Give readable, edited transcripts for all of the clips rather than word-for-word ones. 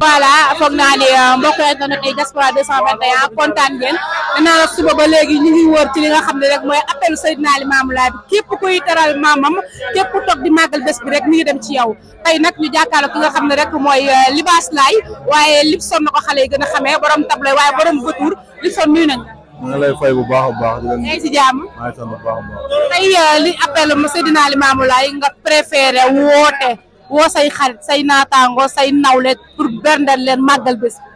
voilà foog naa ni mbokk internet yi Diaspora 221 kontaan ngeen danaa la suba ba léegi ñu ngi wër ci li nga xam ne rek mooy appelu Seydina Limamou Laye bi képp kuy teral maamam képp toog di màggal bés bi rek mi ngi dem ci yow tey nag ñu jàkkaarloo ki nga xam ne rek mooy Libaas Laye waaye Libson na ko xale yi gën a xamee borom tableau waaye borom bëtuur Libson nuyu nañ maa ngi lay fay bu baax a baax. di leen ngay si jàmm. maa ngi sant bu baax a baax. tey li appelu Seydina Limamou Laye nga préféré woote woo say xarit say naataango say nawle pour berndeel leen màggal bés bi.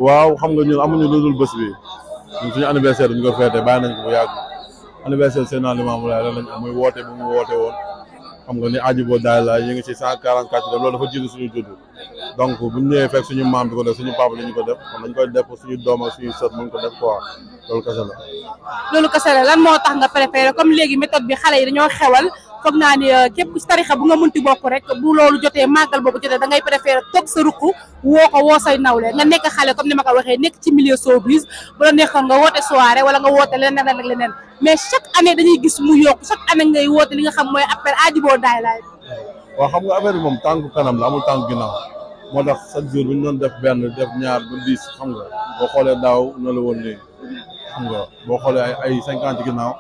waaw xam nga ñun amuñu lu dul bés bi ñun suñu anniversaire bi ñu ko feete bàyyi nañ ko bu yàgg anniversaire Seydina Limamou Laye lañ am muy woote bu mu woote woon xam nga ni aji boo daay la ñu ngi ci 144 loolu dafa jiitu suñu judd donc bu ñu ñëwee fekk suñu maam bi ko def suñu papa la ñu ko def kon dañ koy def suñu doom ak suñu sët mu ko def quoi loolu kese la. loolu kese la lan moo tax nga préféré comme léegi méthode bi xale yi dañoo xewal foog naa ni képp ku ci tarixa bu nga mënti bokk rek bu loolu jotee màggal boobu jotee da ngay préféré toog sa ruq woo ko woo say nawle nga nekk xale comme ni ma ko waxee nekk ci milieu showbiz bu la nekkoon nga woote soirée wala nga woote leneen ak leneen mais chaque année dañuy gis mu yokk chaque année ngay woote li nga xam mooy appel aji boo daay laay. waaw xam nga affaire bi moom tànku kanam la amul tànku ginnaaw moo tax chaque jour bu ñu doon def benn def ñaar ba 10 xam nga boo xoolee daaw na la woon nii xam nga boo xoolee ay 50 ginnaaw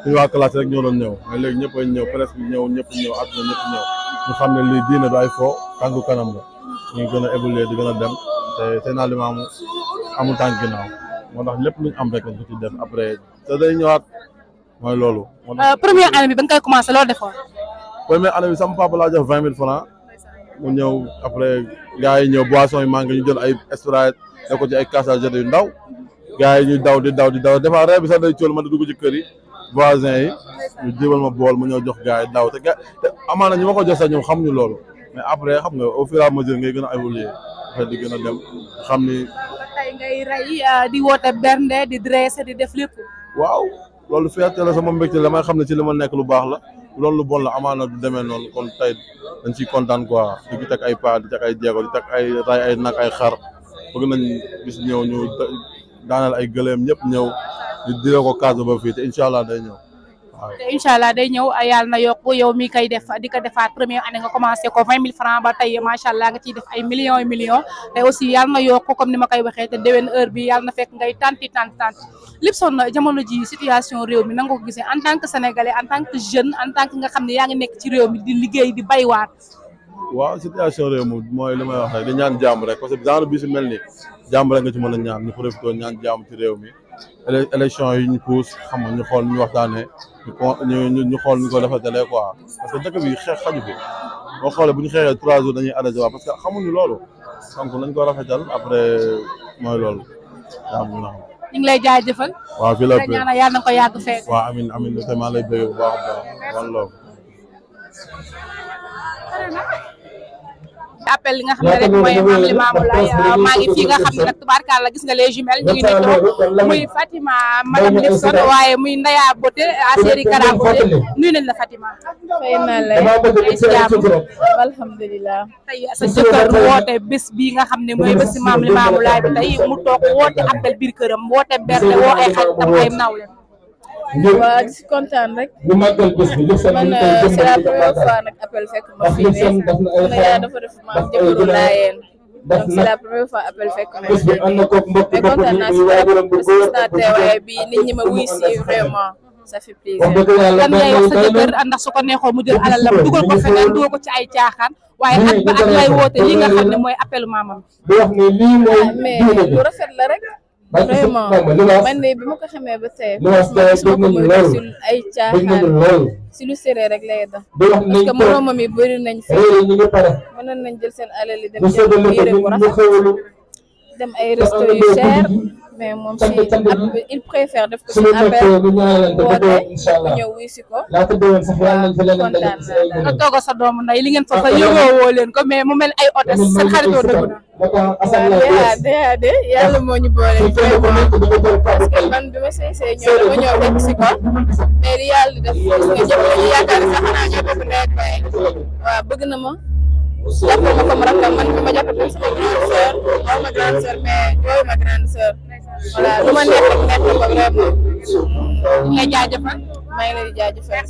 suñu waa classe rek ñoo doon ñëw mais léegi ñëpp a ñëw presse bi ñëw ñëpp ñëw àdduna ñëpp ñëw ñu xam ne lii diine du ay fo tànku kanam la ñu gën a évoluer di gën a dem te Seydina Limamou amul tànk ginnaaw moo tax lépp luñ am rek lañ ko ci def après te day ñëwaat mooy loolu. première année bi ba nga koy commencé loolu defoon. première année bi sama papa laa jox 20 000 francs mu ñëw après gars yi ñëw boisson yi manqué ñu jël ay Sprite def ko ci ay cassage yu ndaw gars yi ñuy daw di daw dafa ree bi sax day cool ma di dugg ci kër yi voisin yi ñu jébal ma bool mu ñëw jox gars yi daw te amaana ñu ma ko jox sax ñoom xamuñu loolu mais après xam nga au fur et à mesure ngay gën a évoluer après di gën a dem xam ni. tey ngay rey di woote bernde di dressé di def lépp. waaw loolu fierté la sama mbégte la may xam ne ci li ma nekk lu baax la loolu lu bon la amaana du demee noonu kon tey dañ ciy kontaan quoi di ci teg ay pas di teg ay jéego di teg ay ray ay nag ay xar bëgg nañ bis ñëw ñu daanal ay gëléem ñëpp ñëw di dire ko case ba fii te incha allah day ñëw waaw. te incha allah day ñëw yàlla na yokk yow mi koy def di ko defaat première année nga commencé ko 20 000 francs ba tey macha allah nga ciy def ay millions et millions te aussi yàlla na yokk comme ni ma koy waxee te déwén heure bi yàlla na fekk ngay tanti Libson jamono ji situation réew mi na nga ko gisee en tant que sénégalais en tant que jeune en tant que nga xam ne yaa ngi nekk ci réew mi di liggéey di baywaat. waaw situation réew mi mooy li may wax rek di ñaan jàmm rek parce que genre bi si mel ni jàmm rek nga ci mën a ñaan ñu profité ñaan jàmm ci réew mi élection yi ñu pousse xam nga ñu xool ñu waxtaanee ñu xool ñu ko defalee quoi parce que dëkk bi xeex xaju fi boo xoolee bu ñu xeexee 3 jours dañuy arrêté waaw parce que xamuñu loolu donc nañ ko rafetal après mooy loolu jàmm ñu naan. ñu ngi lay jaajëfal. waaw fii la bëgg ñaanal yàlla na ko yàgg fekk. waaw amiin amiin te maa lay bëgg bu baax a baax wan loolu. appel li nga xam ne rek mooy Maam Limamou Laye maa ngi fii nga xam ne nag tubaarkàlla gis nga les jumelles ñu ngi nii muy Fatima madame Libson waaye muy Ndaya Bote Séri Kara Bote nuyu nañ la Fatima. fay naa lay si jàmm alhamdulilah. tey sa jëkkër woote bés bii nga xam ne mooy bési Maam Limamou Laye bi tey mu toog woote appel biir këram woote bernde woo ay xaritam ay nawle. waaw di si kontaan rek man c'est la première fois nag appel fekk ma fii ne Ndaya dafa def maam jëkkëru Laayeen donc c'est la première fois appel fekk ma fii mais kontaan naa si trop parce que gis naa teewaay bi nit ñi ma wuy si vraiment ça fait plaisir. lan ngay wax sa jëkkër ndax su ko neexoon mu jël alalam dugal ko feneen dugal ko ci ay caaxaan waaye at ba at lay woote li nga xam ne mooy appelu maamam. mais lu rafet la rek. vraiment man de bi ma ko xamee ba tey gisuma ko muy def si ay caaxaan si lu séré rek lay dox parce que moroomam yi bëri nañ fi mënoon nañ jël seen alal yi dem jël yére bu rafet dem ay resto yu cher mais moom si il préfère def ko si appel woote ñëw wuy si ko waaw kontaan naa nga toog sa doomu nday li ngeen fa yëgoo woo leen ko mais mu mel ay hôtesse seen xaritoo dëgg na. waaw de yàlla moo ñu boole vraiment parce que man bi ma sëy ñëw dama ñëw fekk si ko mais li yàlla di def gis nga ñëpp dañuy yaakaar ne sax xanaa ñoo bokk ndey ak baay waaw bëgg na ma jàppee ma comme rakkam man bi ma jàppee sama grande sœur waaw ma grande sœur mais yooyu ma grande sœur voilà lu ma nekk ko vraiment ngay jaajëfal maa ngi lay jaajëfal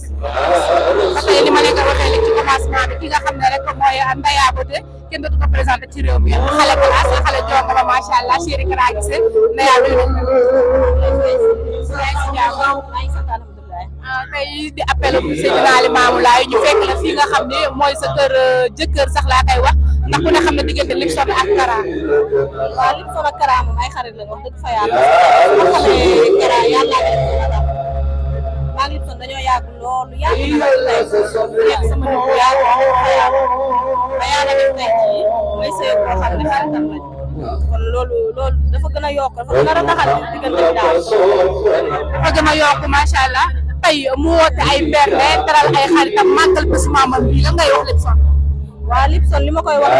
ba tey li ma leen ko waxee léegi ci commencement bi ki nga xam ne rek mooy Ndaya Beauté kenn dootu ko présenté ci réew mi xale classe xale jonga ba macha allah chéri Kara Guissé Ndaya tey di appel Seydina Limamou Laye ñu fekk la fii nga xam ne mooy sa kër jëkkër sax laa koy wax ndax ku ne xam ne diggante Lipson ak Kara. waaw Lipson ak Kara moom ay xarit la wax dëgg fa yàlla ma xamee Kara yàlla maa ngi Lipson dañoo yàgg loolu yàgg na nekk sama nit bu yàgg fa yàlla ba yàlla def tey jii may sëy koo xam ne xaritam lañ kon loolu dafa gën a yokk dafa gën a rataxal diggante bi daal dafa gën a yokk macha allah tey mu woote ay berne teral ay xaritam màggal bés maamam bii la ngay wax Lipson. waaw Lipson li ma koy wax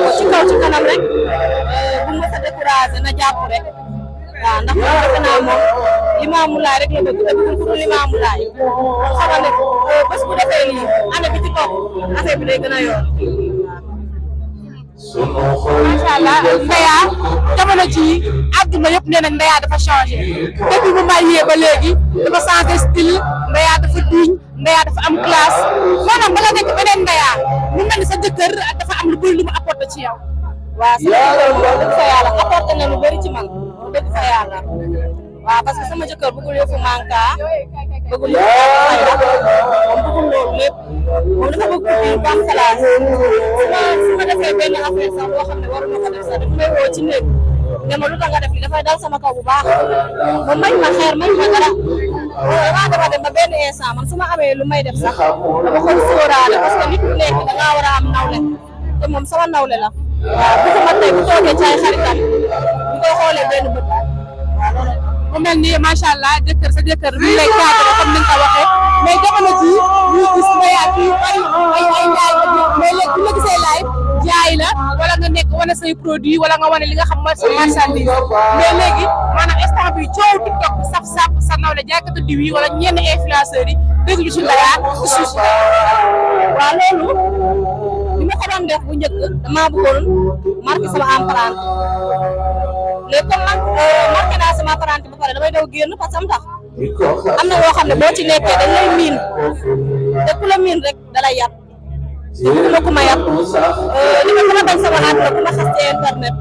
ko ci kaw ci kanam rek bu ma sa découragé na jàpp rek waaw ndax man defe naa moom Limamou Laye rek la bëgg te bëggul pour Limamou Laye xamal ne bés bu defee lii année bi ci topp affaire bi day gën a yor macha allah Ndaya jamono ji àdduna yëpp nee na Ndaya dafa changé depuis mu marié ba léegi dafa changé style Ndaya dafa diñ Ndaya dafa am classe maanaam ba nga nekk beneen Ndaya mu mel ni sa jëkkër dafa am lu bëri lu mu apporté ci yow. waaw sama jëkkër moom dëgg fa yàlla apporté na lu bëri ci man dëgg fa yàlla waaw parce que sama jëkkër bëggul yëfu manka bëggul yëfu fayda moom bëggul loolu lépp moom dafa bëgg ku baax classe su ma defee benn affaire sax boo xam ne waru ma ko def sax daf may woo ci néeg ne ma lu tax nga def li dafay dal sama kaw bu baax moom mañ ma xeer mañ ma dara damaa dama dem ba benn instant man su ma amee lu may def sax dama koy sóoraale parce que nit ku nekk da ngaa war a am nawle te moom sama nawle la waaw bëgguma tey bu toogee ci ay xaritam ñu koy xoolee benn bët waaw loolu mu mel ni macha allah jëkkër sa jëkkër mi lay cadré comme ni nga ko waxee mais jamono ji ñu gis Ndaya fii ay jaay mais léegi bu la gisee live jaay la wala nga nekk wane say produit wala nga wane li nga xam mooy sa marchandise mais léegi maanaam instant bi coow TikTok bi saf sa nawle jaaykatu diw yi wala ñenn influenceurs yi dégg ñu ci Ndaya ci suuf si. waaw loolu li ma ko doon def bu njëkk damaa bëggoon marqué sama empreinte léegi comme nag marqué naa sama empreinte ba pare damay daw génn parce que am tax am na yoo xam ne boo ci nekkee dañ lay miin te ku la miin rek da lay yàpp te bëgguma ku ma yàpp li ma gën a bañ sama àdduna ku ma xas ci internet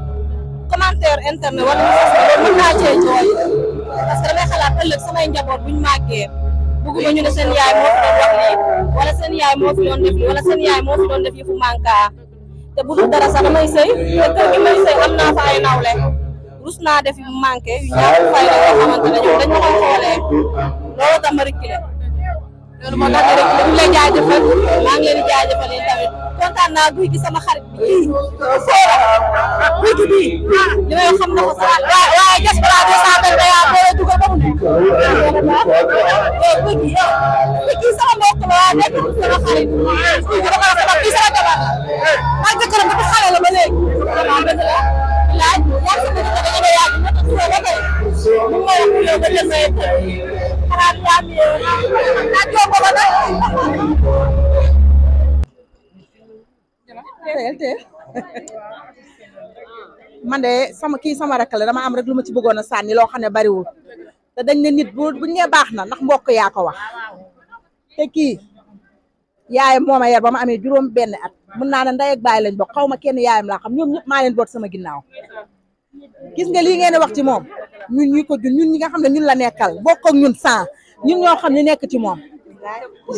commentaire internet wala mu xas loolu mën naa cee jooy parce que damay xalaat ëllëg samay njaboot buñ màggee bëgguma ñu ne seen yaay moo fi doon wax lii wala seen yaay moo fi doon def lii wala seen yaay moo fi doon def yëfu manka te bu dul dara sax damay sëy te kër gi may sëy am naa fa ay nawle rus naa def yu manqué yu ñàkk fayda yoo xamante ne ñoom dañ ma koy xoolee loolu tax ma reculé loolu moo tax nga rek ñu lay jaajëfal maa ngi leen di jaajëfal yi tamit kontaan naa guy gi sama xarit bi kii Soora guy gi bii li may xam na ko sax waaye ges balaa de saabel Ndaya boo dugal ba mu ne guy gi sama mbokk la waa nekk sama xarit guy gi dafa sama kii sama jabar maa jëkkëram dafa xale la ba léegi vraiment dëgg la laaj yaa sama jëkkër da nga yàgg moo tax soo ba tey mu may wax yow ba jël may xalaat yaa mi naa jóg ba nag man de sama rakk la dama am rek lu ma ci bëggoon a sànni loo xam ne bariwul te dañ ne nit buñ nee baax na ndax mbokk yaa ko wax te kii yaayam moo ma yar ba ma amee juróom benn at mën naa ne ndey ak baay lañ bokk xaw ma kenn yaayam laa xam ñoom ñëpp maa leen boot sama ginnaaw gis nga lii ngeen di wax ci moom ñun ñi ko jun ñun ñi nga xam ne ñun la nekkal bokk ak ñun sans ñun ñoo xam ne nekk ci moom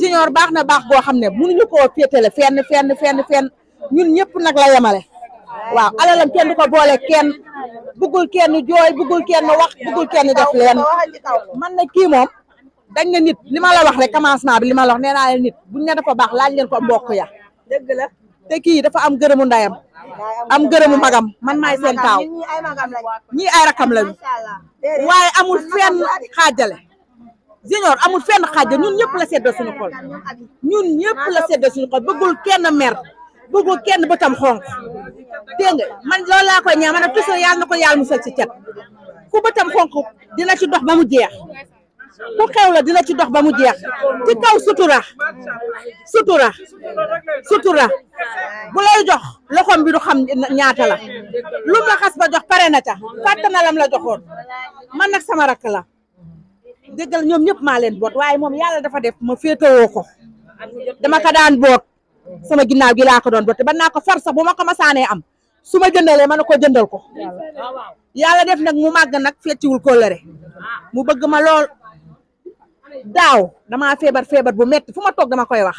Junior baax na baax goo xam ne mënuñu koo féetale fenn ñun ñëpp nag la yemale waaw alalam kenn du ko boole kenn bëggul kenn jooy bëggul kenn wax bëggul kenn def leen man na kii moom dañ ne nit li ma la wax rek commencement bi li ma la wax nee naa leen nit buñ ne dafa baax laaj leen ko mbokk ya dëgg la te kii dafa am gërëmu ndayam am gërëmu magam man maay seen taaw ñii ay rakam lañu waaye amul fenn xaajale Junior amul fenn xaajale ñun ñëpp la seddoo suñu xol ñun ñëpp la seddoo suñu xol bëggul kenn mer bëggul kenn bëtam xonk dégg nga man loolu laa koy ñaan man a toujours yàlla na ko yàlla musal ci cet ku bëtam xonk dina ci dox ba mu jeex ku xew la dina ci dox ba mu jeex ci kaw sutura bu lay jox loxom bi du xam ñaata la lu la xas ba jox pare na ca fàtte na lam la joxoon man nag sama rakk la déggal ñoom ñëpp maa leen boot waaye moom yàlla dafa def ma féetewoo ko dama ko daan boot sama ginnaaw gi laa ko doon boot te ba naa ko force bu ma ko masaanee am su ma jëndalee ma ne ko jëndal ko yàlla def nag mu màgg nag fecciwul kóllëre mu bëgg ma lool daaw damaa feebar bu metti fu ma toog dama koy wax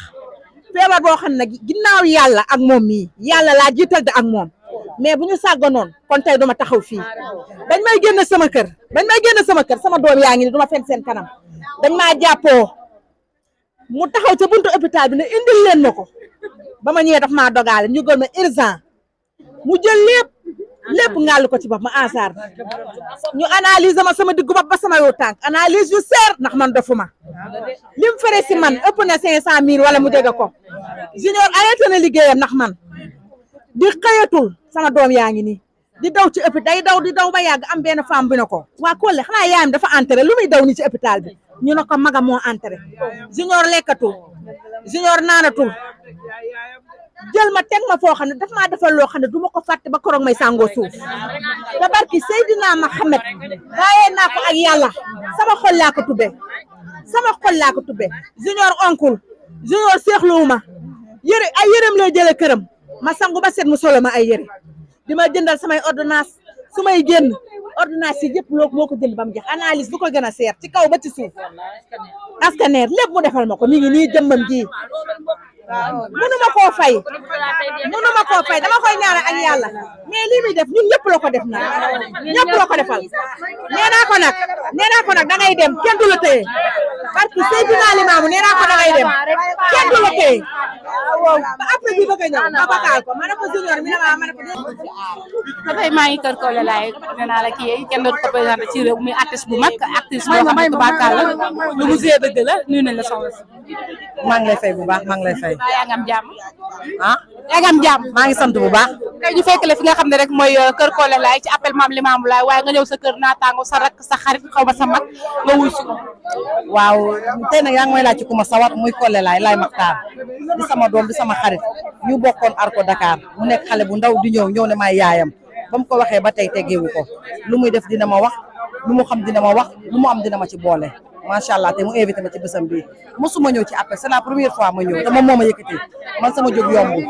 feebar boo xam ne ginnaaw yàlla ak moom mii yàlla laa jiital de ak moom mais bu ñu sàgganoon kon tey duma taxaw fii dañ may génn sama kër sama doom yaa ngi ni duma fen seen kanam dañ maa jàppoo mu taxaw ca buntu hôpital bi ne indil leen ma ko ba ma ñëwee daf maa dogaale ñu gën ma urgent mu jël lépp ngàll ko ci bopp ma ansaar ñu analyse ma sama diggu bopp ba sama yow tànk analyse yu seer ndax man dofuma lim fere si man ëpp na 500 000 wala mu jege ko junior arrêté na liggéeyam ndax man di xëyatul sama doom yaa ngi nii di daw ci hôpital di daw ba yàgg am benn femme bi ne ko waa Kole xanaa yaayam dafa entré lu muy daw ni ci hôpital bi ñu ne ko magam moo entré junior lekkatul junior naanatul jël ma teg ma foo xam ne daf maa defal loo xam ne du ma ko fàtte ba koroog may sàngoo suuf te barki Seydina Muhammad bàyyee naa ko ak yàlla sama xol laa ko tubbee junior oncle junior seexluwuma ay yërëm lay jëlee këram ma sangu ba set mu solo ma ay yëre di ma jëndal samay ordonnance su may génn ordonnance yi yëpp moo ko jënd ba mu jeex analyse bu ko gën a seer ci kaw ba ci suuf scanner lépp mu defal ma ko mi ngi nii jëmmam ji mënuma koo fay dama koy ñaanal ak yàlla mais lii muy def ñun ñëpp la ko def nag ñëpp la ko defal nee naa ko nag da ngay dem kenn du la téye parce que Seydina Limaamu nee naa ko da ngay dem kenn du la téye ba après bi bëgg a ñëw ma bakaal ko ma ne ko junior mi ne ma ne ko ba tey maa ngi kër Kole laay nee naa la kii kenn dootu ko présenté ci réew muy artiste bu mag actrice boo xam ne tubaarkaal la lu mu see dëgg la nuyu nañ la soxla si maa ngi lay fay bu baax maa ngi lay fay yaa ngi am jàmm yaa ngi am jàmm maa ngi sant bu baax tey ñu fekk la fi nga xam ne rek mooy kër Kole laay ci appel Mame Limamou Laye waaye nga ñëw sa kër naataango sa rak sa xarit xaw ma sa mag nga wuy si ko waaw tey nag yaa ngi may laaj ci ku ma sawat muy Kole Laye Maxtaar di sama doom di sama xarit ñu bokkoon Arco Dakar mu nekk xale bu ndaw di ñëw ne may yaayam ba mu ko waxee ba tey tegeewu ko lu muy def dina ma wax lu mu xam dina ma wax lu mu am dina ma ci boole macha allah te mu invité ma ci bésam bi mosuma ñëw ci appel c'est la première fois ma ñëw te moom moo ma yëkkati man sama jóg yombul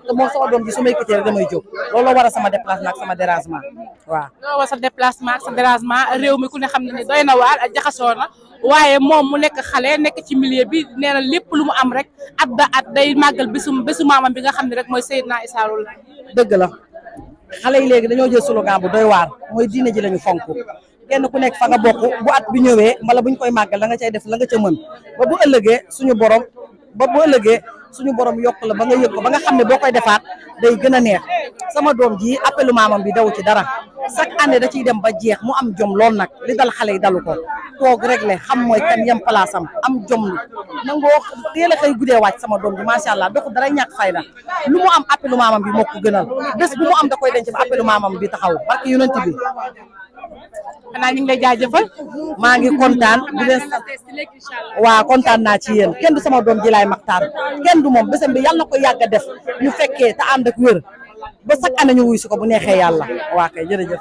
te moom sama doom bi su ma yëkkatee rek damay jóg loolu war a sama déplacement ak sama dérangement waaw. loolu war sa déplacement ak sa dérangement réew mi ku ne xam ne ni doy na waar ak jaxasoo na waaye moom mu nekk xale nekk ci milieu bi nee na lépp lu mu am rek at day màggal bésu maamam bi nga xam ne rek mooy Seydina Issa Rouhou Laye. dëgg la xale yi léegi dañoo jël slogan bu doy waar mooy diine ji lañu fonk. kenn ku nekk fa nga bokk bu at bi ñëwee mbala buñ koy màggal la nga cay def la nga ca mën ba bu ëllëgee suñu borom yokk la ba nga yëg ko ba nga xam ne boo koy defaat day gën a neex sama doom ji appelu maamam bi daw ci dara chaque année da ciy dem ba jeex mu am jom lool nag li dal xale yi dalu ko toog réglé xam mooy kan yem place am jom nangoo teel a xëy guddee wàcc sama doom ji macha allah doxu dara ñàkk fayda lu mu am appelu maamam bi moo ko gënal bés bu mu am da koy denc ba appelu maamam bi taxaw barke yonent bi xanaa ñu ngi lay jaajëfal maa ngi kontaan di leen waaw kontaan naa ci yéen kenn du sama doom ji Laye Maxtaar kenn du moom bésam bi yàlla na ko yàgg a def ñu fekkee te ànd ak wér ba chaque année ñu wuy si ko bu neexee yàlla waa kay jërëjëf